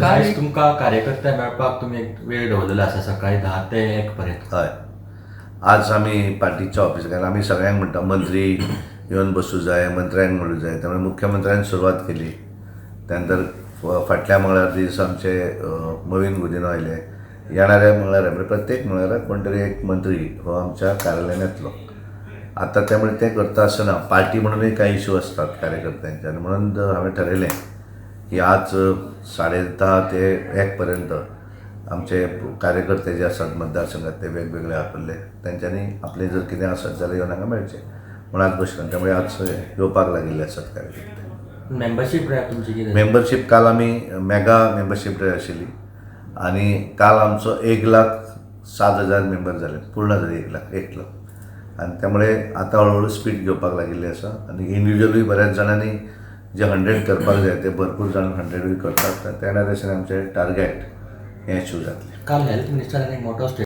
आयज तुमकां कार्यकर्ते मेळपाक तुमी एक वेळ दवरलेलो आसा, सकाळी 10 ते 1 पर्यंत. हय, आज आमी पार्टीच्या ऑफिस, कारण आमी सगळ्यांक म्हणटा, मंत्री येवन बसूं जाय, मंत्र्यांक मेळूं जाय. त्यामुळे मुख्यमंत्र्यान सुरवात केली. त्यानंतर फाटल्या मंगळार दीस आमचे मॉवीन गुदिन्हो आयले. येणाऱ्या मंगळारा, म्हणजे प्रत्येक मंगळाराक कोण तरी एक मंत्री हो आमच्या कार्यालयान येतलो आतां. त्यामुळे ते करता आसतना पार्टी म्हणूनय कांय इशू आसतात कार्यकर्त्यांचे आनी म्हणून हांवें ठरयलें की आज 10:30 ते 1 पर्यंत आमचे कार्यकर्ते जे आसात मतदारसंघात, ते वेगवेगळे आपले तेंच्यांनी आपले जर कितें आसत जाल्यार येवन हांगा मेळचे म्हूण आज बसलो. त्यामुळे आज येवपाक लागिल्ले आसात कार्यकर्ते. मेंबरशीप ड्रायव्ह तुमची कितें? मेंबरशीप, काल आमी मेगा मेंबरशीप ड्रायव्ह आशिल्ली आनी काल आमचो 1,07,000 मेंबर जाले, पूर्ण जाले 1 लाख, 1 लाख. आनी त्यामुळे आतां हळू हळू स्पीड घेवपाक लागिल्ली आसा आनी इंडिविज्युअलूय बऱ्याच जाणांनी जे 100 करपाक जाय ते भरपूर जाण 100ूय करतात. तर त्या दिसांनी आमचें टार्गेट हें अचीव जातलें. काल हेल्थ मिनिस्टरान एक मोठो स्टेटमेंट